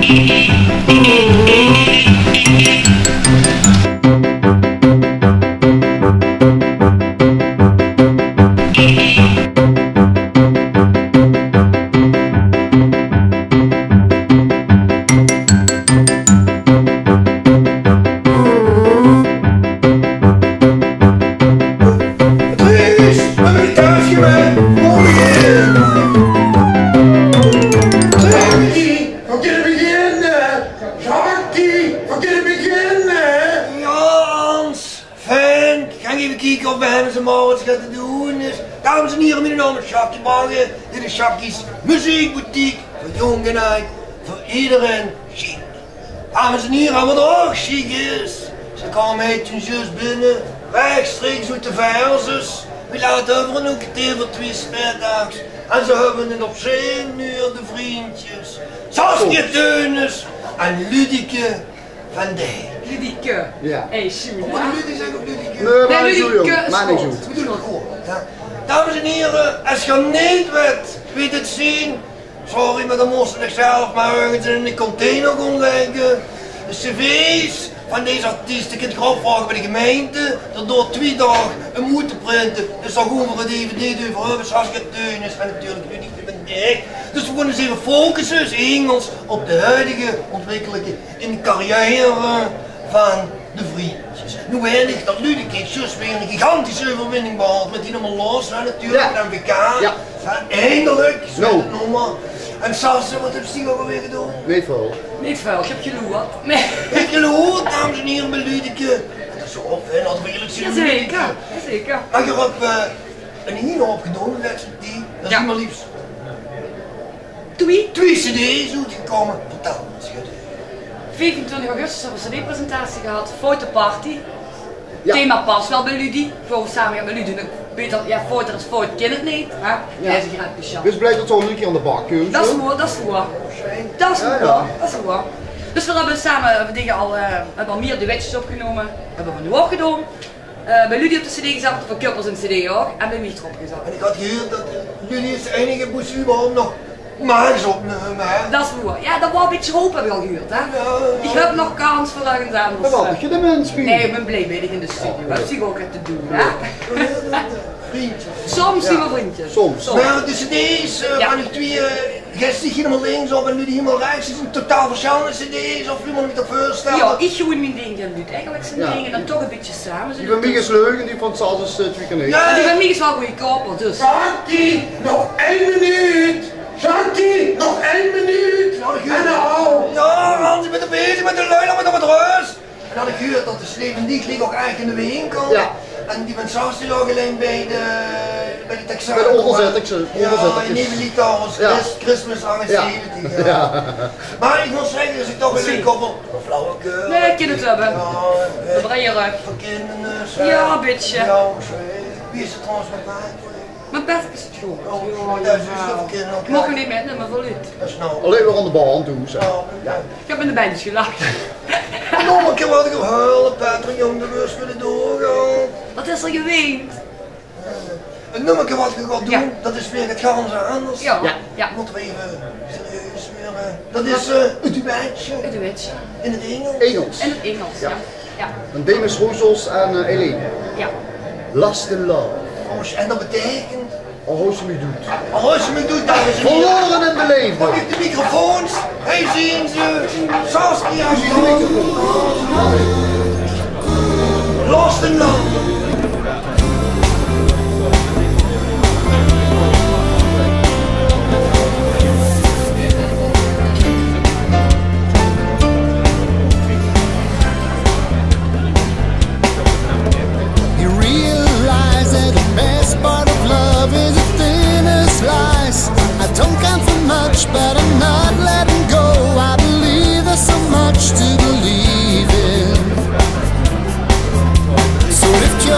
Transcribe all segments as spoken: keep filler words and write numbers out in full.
Truus, höbs se 't thuis gewaes? Kom hie. Truus, v'r kinne beginne. Jackie, v'r kinne beginne. Jao, Hans, fijn. Gaon effe kieke of v'r höbbe ze morge get te doon is. Dames en hiere, miene naom is Jackie Bagge. Dit is Jackie's Muziekboutique. Veur jónk en aajd, veur ederein sjiek. Dames en hiere, wat ouch sjiek is, ze kómme ech zjus binne, rechstreeks oet de Versus. Wie laat höbbe v'r noe? Kerteer veur twie 's middags. En ze höbbe 't op zeen uur, de vrundjes. Saskia Theunisz en Ludieke van Dijk. Ludieke. Jao. Hey, Sjoerd. Mót ich Ludieke zègke of Ludieke? Nae, maak niks oet, jóng. Maak niks oet. V'r doon 't good, hè. Dames en hiere, es geer 't neet wèt, wèt 't zeen. Sorry, mer dan mós se 't zelf mer örges in eine container gaon lègke. De cv's van dees artieste kint geer opvraoge bie de gemeinte. Dao doort twie daog óm oet te printe. Dus dan gaon v'r 't effe neet euver höbbe, Saskia Theunisz en natuurlik Ludieke van Dijk. Dus v'r gaon ós effe focusse, ós eingels, op de huidige ontwikkelinge in de carrière van de vrundjes. Noe weit ich det Ludieke zjus weer ein gigantische euverwinning behaold mit die nummer Los, hè, natuurlik, jao, in de M V K. Jao. Jao, eindelik, zoe'n nummer. En Sas, waat höbs doe ouch alweer gedaon? Neet väöl. Neet väöl, ich höb geloerd. Neet geloerd, dames en hiere, bie Ludieke. Det is zoe fijn, laote v'r ierlik zeen, Ludieke. Jazeker, jazeker. Mer geer höb, eh, ein hiel houp gedaon de lètste tied. Det is mer liefs twie? Twie cd's oetgekómme. Vertèl ins, Judith. Viefentwintig augustus höbbe v'r 'n cd-presentatie gehad. Foute Party. Jao. Thema pas waal bie Ludy. Gewoon same mit Ludy. Beter, jao, fout es fout kin 't neet, hè? Jao. Nae, is 'n grepke, Sjas. Dus blief det zoe 'ne kier aan de bak kómme. Det is woer, det is woer. Det is woer, det is woer. Dus v'r höbbe same, v'r höbbe al, eh, v'r höbbe al mier duetjes opgenómme. Höbbe v'r noe ouch gedaon. Eh, bie Ludy op de cd gezat, veur Kuppels 'n cd ouch, en bie mich d'rop gezat. En ich had gehuurd det, eh, Ludy is de einige boe ze überhaupt nog maag opnumme, hè? Det is woer. Jao, det waor e bietje hope, höb ich al gehuurd, hè? Jao, jao. Ich höb nog kans veur örges anders. Jao, waal, det je de mins bent. Nae, ich bön blie bie dich in de studio. Jao. Höbs dich ouch get te doon, hè? Jao, jao, jao. Vrundjes. Soms zien v'r vrundjes. Soms. Soms. Mer de cd's, eh, van die twie, eh, Geit dich hielemaol links op en Ludy hielemaol rechs. Is 'n totaal versjillende cd's of wie mót ich mich det veurstelle? Jao, ich doon mien ding en Ludy eigelik zien ding en dan toch e bietje same. Die van mich is leuk en die van Sas is, eh, twie kier neet. Jao. Die van mich is waal goodkoper, dus. Jackie, nog ein minuut. Jackie, nog ein minuut. En al. Jao, Hans, ich bön bezig mit de lui, laot mich toch mit rös. En had ich gehuurd det de sneeuw van die ligk ouch eigelik in de winkel. Jao. En die van Sas die laog allein bie de, bie de Texaco. Bie de Onkelzètterkes. Jao, in Nevelita, Chris-, Christmas achtenzeventig, jao. Mer ich mót zègke, es ich toch weer leuk kop op, flauwekul. Nae, ich kin 't höbbe. Jao, eh, de breie rök. Verkinderde, eh, jao, e bietje. Jao, eh, wie is 't trouwens mit Maarten? Mien bèste is 't good. Oh, jao, jao. Moge v'r neet mitnumme veur Luut? Allein mer aan de band doon, hè. Jao. Ich höb in de band gelag. Nummerke wat ich op Huilepèter, jóng, de beurs veur de doorgang. Wat is d'r geweend? E nummerke wat ich nog wil doon, det is weer get gans anders. Jao. Mótte v'r effe serieus waere. Det is, eh, e duetje. E duetje. In 't Ingels. Ingels. In 't Ingels, jao. Jao. Van Demis Roussos en, eh, Eileen. Jao. Lost in Love. Oh, en det beteikent? Al hools se mich doed. Al hools se mich doed, dames en hiere. Verloren in de leefde. Pak ich de microfoons. Hie zien ze. Saskia. Lost in Love. You realize that the best part of love is a thinner slice. I don't count for much, but I'm not letting go. I believe there's so much to believe in. So lift your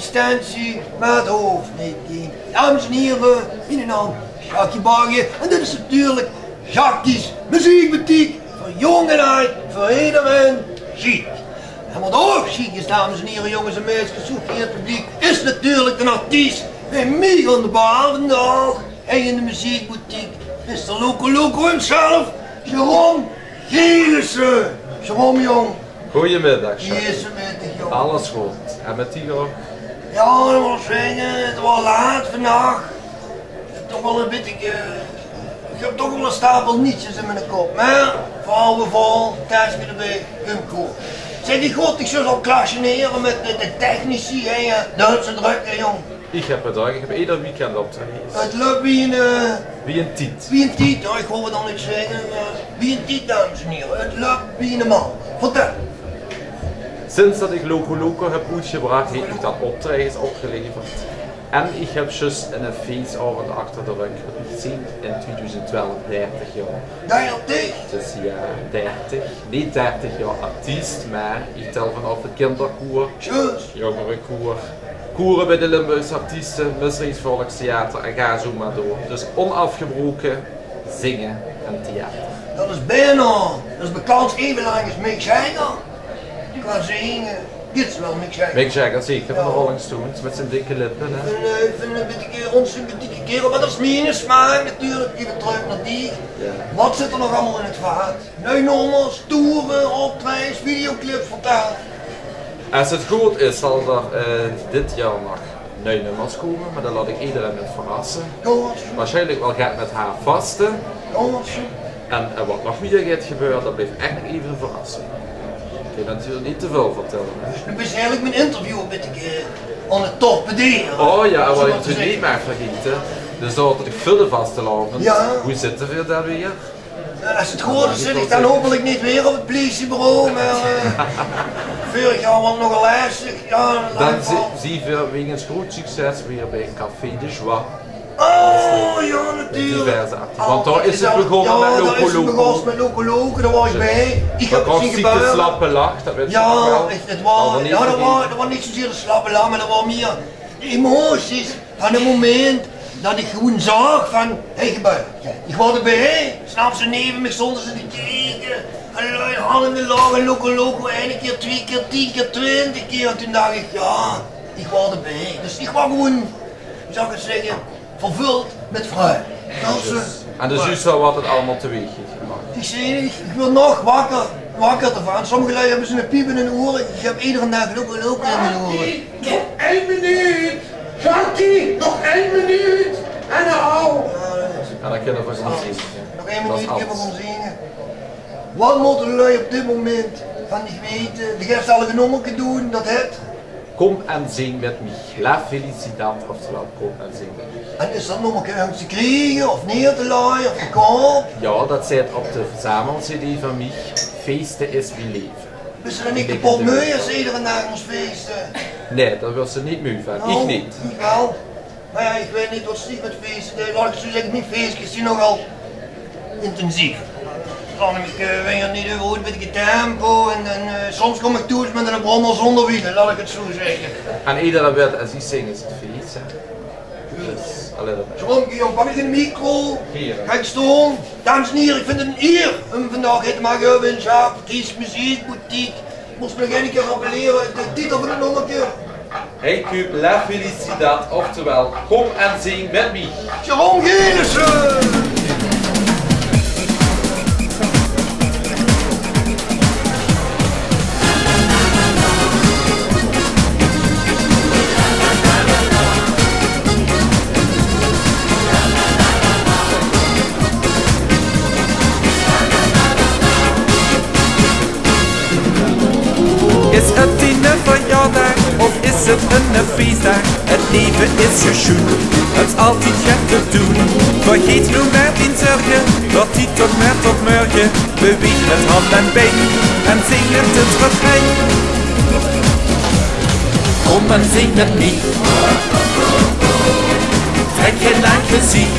Stentie, maar het hoeft niet, kind. Dames en heren, mijn naam is Jackie Barge en dit is natuurlijk Jackie's Muziekboutique. Voor jong en oud, voor iedereen ziek. En wat ook ziek is, dames en heren, jongens en meisjes, zoek hier het publiek, is natuurlijk de artiest bij mij aan de bar vandaag. Hij in de muziekboutique, mister Loco Loco himself, Jérôme Gelissen. Jérôme, jong. Goeiemiddag, Jacques. Gelissen, jong. Alles goed. En met die ook? Ja, dat wil ik zeggen, het was laat vandaag. Toch wel een beetje, eh, ik heb toch wel een stapel nietsjes in mijn kop. Maar vooral we vol, thuis kunnen we hun koer. Zeg, die god, ik zou al klasjeneren met de, de technici, hè, ja. Dat is druk, hè, jong. Ich höb 't ouch, ich höb eder weekend optraejes. Het löp wie ein, eh, wie ein tiet. Wie ein tiet, ja, ich wól 't dan neet zègke, mer wie ein tiet, dames en hiere. Het löp wie eine mal. Vertèl. Sinds dat ich Loco Loco höb oetgebrach, höb ich dan optraejes opgeleverd. En ich höb zjus eine feesaovend achter de rök. Ich zeen in twieëdoezend twelf dertig jaor. Dertig? Dus ja, dertig. Neet dertig jaor artiest, mer ich tel vanaaf 't kinderkoer, zjus, jóngerekoer, koere bie de Limburgse artieste, Mestreechs Volkstheater en ga zo mer door. Dus onafgebroke zinge en theater. Dat is binne, dat is bekans eve lang es Mick Jagger. Qua zinge, dit is waal Mick Jagger. Mick Jagger, zeker, van de Rolling Stones, mit zien dikke lippe, hè. Ein, eh, ich vinj 'm ein bietje onsympathieke kaerel, mer dat is miene smaak natuurlik. Eve trök nao dich. Ja. Wat zit d'r nog allemaol in 't vaat? Nuuj nummers, toere, optraejes, videoclips, vertèl. Es 't good is, zal d'r, eh, dit jaor nog nuuj nummers kómme, mer dan laot ich ederein mit verrasse. Jao. Waarsjienlik waal get mit haarvaste. Jao. En, eh, wat nog mieë geit gebeure, dat blief ech nog eve ein verrassing. Ich kin natuurlik neet te väöl vertèlle, hè. Dus noe bis se eigelik mien interview ein bietje, eh, aan 't torpedere. Oh jao, wat ich neet maag vergaete. Dus dat is veur de vastelaovend. Jao. Wie zitte veer dao weer? Eh, es 't good is, zit ich dan hopelik neet weer op 't pliesiebureau, mer, eh, veurig jaor waal nogal lestig. Jao, dan zie-, zien veer wegens groet succes weer bie Café de Joie. Oh, jao, natuurlik. Diverse acties. Want dao is 't begós mit Loco Loco. Dao is 't begós mit Loco Loco, dao waor ich bie. Ich höb 't zeen gebäöre. De slappe lach, dat wèts se waal. Jao, 't waor, jao, dat waor neet zoeë de slappe lach, mer dat waor mieë emoties. Van 't moment dat ich gewoeën zaog van, hey, gebäört. Ich waor d'rbie, snaps se, neve mich stónge ze te kieke. En lui hangende laoge, Loco Loco, eine kier, twieë kier, tieën kier, twintig kier. En toen dach ich, jao, ich waor d'rbie. Dus ich waor gewoeën, wie zal ich 't zègke, vervöld mit vreugde. Dat is, eh, en dus is zo wat 't allemaol teweeg haet gebrach. Ich zeen, ich, ich waer nog wakker, wakker d'rvan. Sommige lui höbbe zoe'n piep in hun oere. Ich höb edere daag Loco Loco in mien oere. Nog ein minuut! Jackie, nog ein minuut! En dan al! Jao, dan kinne v'r gaon zinge. Nog ein minuut, kinne v'r gaon zinge. Wat mótte de lui op dit moment van dich weite? De geis al ein nummerke doon, dat het Kom en zing mit mich. La Felicidad, oftewel Kom en zing mit mich. En is dat nummerke örges te kriege of neer te laje of te koupe? Jao, dat steit op de verzamel-cd van mich. Feeste is mien leve. Bis se dan neet kepot meug es se edere daag mós feeste? Nae, dao weurs se neet meug van. Ich neet. Ich waal. Mer jao, ich weit neet wat Stief mit feeste deit. Laot ich 't zoeë zègke, mien feestekes zien nogal intensief. Dan kan ich, eh, weit ich neet, euver oet mit de tempo en, en, eh, soms kóm ich thoes mit eine brommer zónger wiele, laot ich 't zoeë zègke. En edere waord es ich zing is 't fees, hè. Jao. Allee, dat... Jérôme, Guillaume, pak ins de micro. Hie. Gaon ich staon. Dames en hiere, ich vinj 't ein ier óm vandaag hie te moge höbbe in Sjaap. Ties Muziekboutique. Mós nog eine kier rappelere, de titel van 't nummerke. Hey Kuub, La Felicidad, oftewel Kom en zing mit mich. Jérôme Gelissen! Is 't diene verjaordaag of is 't eine feesdaag? 't Leve is zoeë sjoen, 't is altied get te doen. Vergaet noe mer dien zörge, laot die toch mer tot mörge. Beweeg mit hand en bein en zing mit 't refrein. Kom en zing mit mich. Trèk gein lang geziech.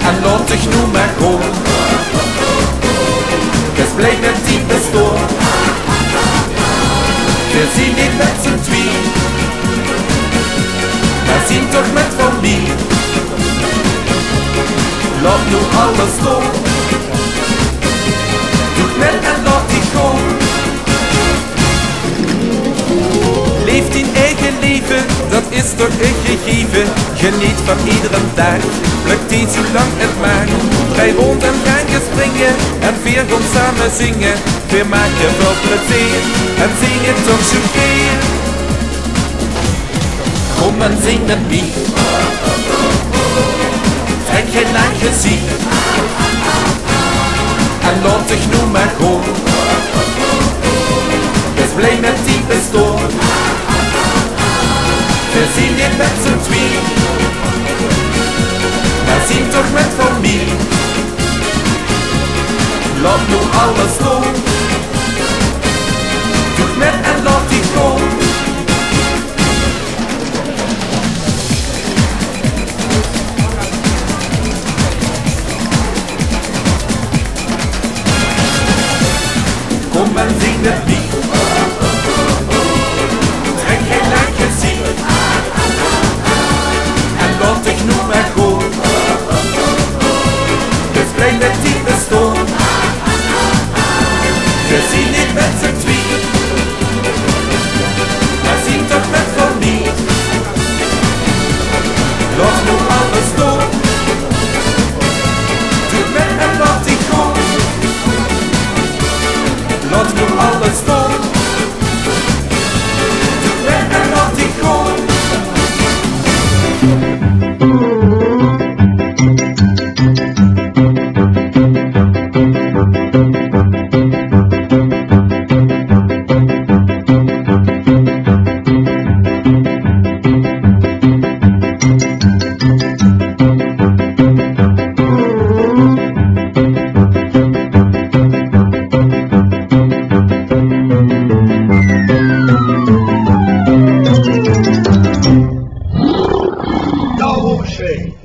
En laot dich noe mer gaon. Wees blie mit dien bestoon. Veer zien neet mit z'n twieë. Gegeven, geniet van iedere daag. Pluk die zoelang 't maag. Drei rónd en gaank ins springe. En veer gaon same zinge. Veer make väöl plezeer. En zinge toch zoe geer. Kóm en zing mit mie. Trèk gein lang geziech. En laot dich noe mer goon. Bis blij mit die bestoon. Veer zien neet mit z'n twie. Mer zien toch mit famie. Laot noe alles stoon. Doot mit en laot dich goon. Kóm en zing mit mie. Trèk gein lang geziech. En laot dich noe mer goon. Bis blij mit die bestoon. Veer zien neet mit z'n twie. Mer zien toch mit famie. Laot noe alles stoon. Doot mit en laot dich goon. Laot noe alles stoon. Doot mit en laot dich goon. Double shake.